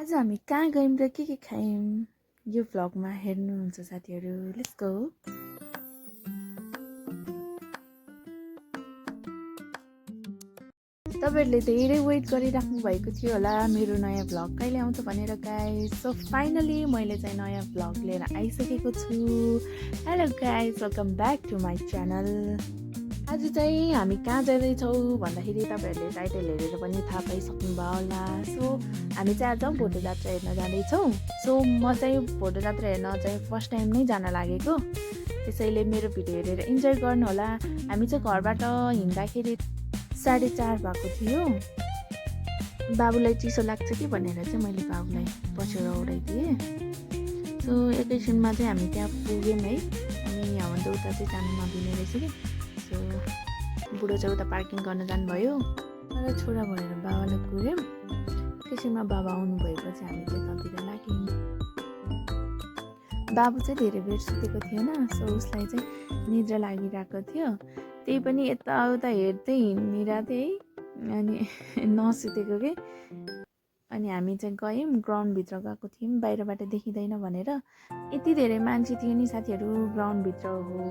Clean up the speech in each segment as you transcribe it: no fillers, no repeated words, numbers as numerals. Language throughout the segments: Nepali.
आज हामी कहाँ गयौँ र के खायौँ यो भ्लगमा हेर्नुहुन्छ साथीहरू। Let's go. तपाईहरुले धेरै वेट गरिराख्नु भएको थियो होला मेरो नयाँ भ्लग कहिले आउँछ भनेर गाइस। सो फाइनली मैले चाहिँ नयाँ भ्लग लिएर आइसकेको छु। Hello guys, welcome back to my channel. आज चाहिँ हामी कहाँ जाँदैछौँ भन्दाखेरि तपाईँहरूले टाइटल हेरेर पनि थाहा पाइसक्नुभयो होला। सो हामी चाहिँ आज भोटो जात्रा हेर्न जाँदैछौँ। सो म चाहिँ भोटो जात्रा हेर्न चाहिँ फर्स्ट टाइम नै जान लागेको, त्यसैले मेरो भिडियो हेरेर इन्जोय गर्नु होला। हामी चाहिँ घरबाट हिँड्दाखेरि 4:30 भएको थियो। बाबुलाई चिसो लाग्छ कि भनेर चाहिँ मैले बाबुलाई पछि उडाइदिएँ। सो एकैछिनमा चाहिँ हामी त्यहाँ पुग्यौँ है। हामी यहाँभन्दा उता चाहिँ जानु नदिने रहेछ कि। सो बुढो चाहिँ उता पार्किङ गर्न जानुभयो र छोरा भएर बाबालाई कुर्यौँ। एकैछिनमा बाबा आउनु भएपछि हामी चाहिँ ततिर लाग्यौँ। बाबु चाहिँ धेरै बेर सुतेको थिएन, सो उसलाई चाहिँ निद्रा लागिरहेको थियो। त्यही पनि यताउता हेर्दै हिँडिरहेको थिएँ है, अनि नसुतेको के। अनि हामी चाहिँ गयौँ, ग्राउन्डभित्र गएको थियौँ, बाहिरबाट देखिँदैन भनेर। यति धेरै मान्छे थियो नि साथीहरू ग्राउन्डभित्र, हो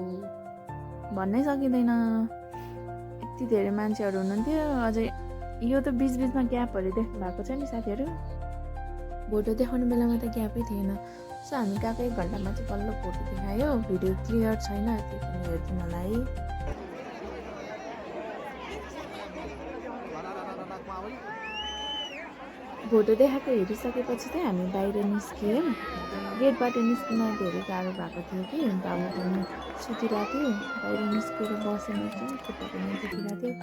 भन्नै सकिँदैन, यति धेरै मान्छेहरू हुनुहुन्थ्यो। अझै यो त बिचबिचमा ग्यापहरू देख्नु भएको छ नि साथीहरू, भोटो देखाउने बेलामा त ग्यापै थिएन। सो हामी गएको 1 घन्टामा चाहिँ बल्ल फोटो देखायो। भिडियो क्लियर छैन, त्यो पनि हेरिदिनु होला है। भोटो देखाएको हेरिसकेपछि चाहिँ हामी बाहिर निस्कियौँ। गेटबाट निस्किन धेरै गाह्रो भएको थियो कि, बाबु पनि सुतिरहेको थियो। बाहिर निस्केर बसेर चाहिँ खुट्टा पनि दुखिरहेको थियो।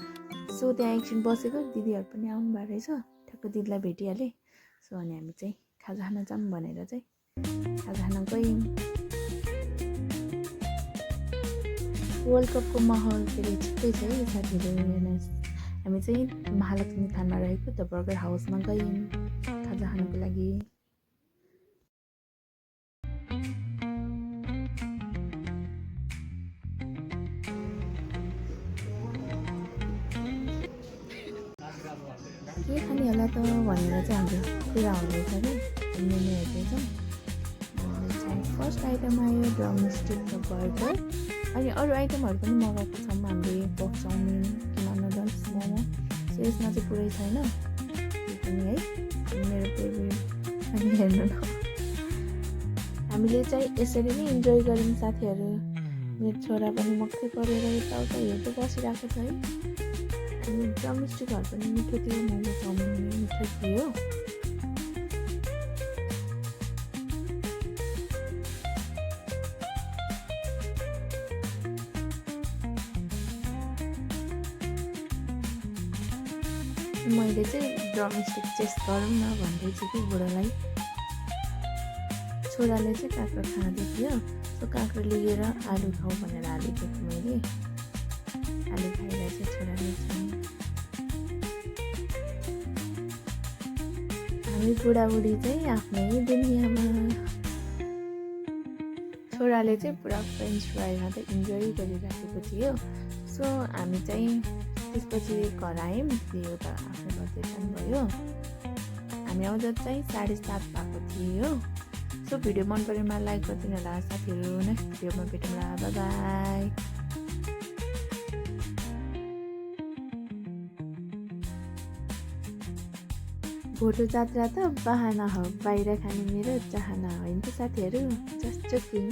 सो त्यहाँ एकछिन बसेको, दिदीहरू पनि आउनु भएको रहेछ, ठ्याक्क दिदीलाई भेटिहालेँ। सो अनि हामी चाहिँ खाजा खान जाऊँ भनेर चाहिँ खाजा खान गयौँ। वर्ल्ड कपको माहौल फेरि छिट्टै छ है साथीहरू। हेर्नुहोस्, हामी चाहिँ महालक्ष्मी थानमा रहेको द बर्गर हाउसमा गयौँ खाजा खानको लागि। के खाने होला त भनेर चाहिँ हाम्रो कुरा हुँदैछ कि मेनु हेर्दैछौँ। चाहिँ फर्स्ट आइटम आयो ड्रमस्टिक र बर्गर, अनि अरू आइटमहरू पनि मगाएको छौँ हामीले, पोक चाउमिन, किमा नुडल्स, मोमो। सो यसमा चाहिँ पुरै छैन त्यो पनि है, मेरो फेभरेट। अनि हेर्नु न, हामीले चाहिँ यसरी नै इन्जोय गऱ्यौँ साथीहरू। मेरो छोरा पनि मक्कै परेर यताउता हेर्दै बसिरहेको छ है। अनि ड्रमस्टिकहरू पनि मिठो थियो, मोमो चाउमिन पनि मिठो थियो। मैले चाहिँ ड्रमस्टिक टेस्ट गरौँ न भन्दैछु कि बुढोलाई। छोराले चाहिँ काँक्रो खाँदै थियो। सो काँक्रो लिएर आलु खाऊ भनेर आलु दिएको मैले। आलु खाएर चाहिँ छोराले चाहिँ, हामी बुढाबुढी चाहिँ आफ्नै दुनियाँमा। छोराले चाहिँ पुरा फ्रेन्च फ्राई खाँदै इन्जोय गरिराखेको थियो। सो हामी चाहिँ त्यसपछि घर आयौँ, त्यो त आफ्नो गर्दै जानुभयो। हामी आउँदा चाहिँ 7:30 भएको थियो। सो भिडियो मन परेमा लाइक गरिदिनु होला साथीहरू। नेक्स्ट भिडियोमा भेटौँला, बाई बाई। भोटो जात्रा त बहाना हो, बाहिर खाने मेरो चाहना होइन त साथीहरू, जस्ट जोकिङ।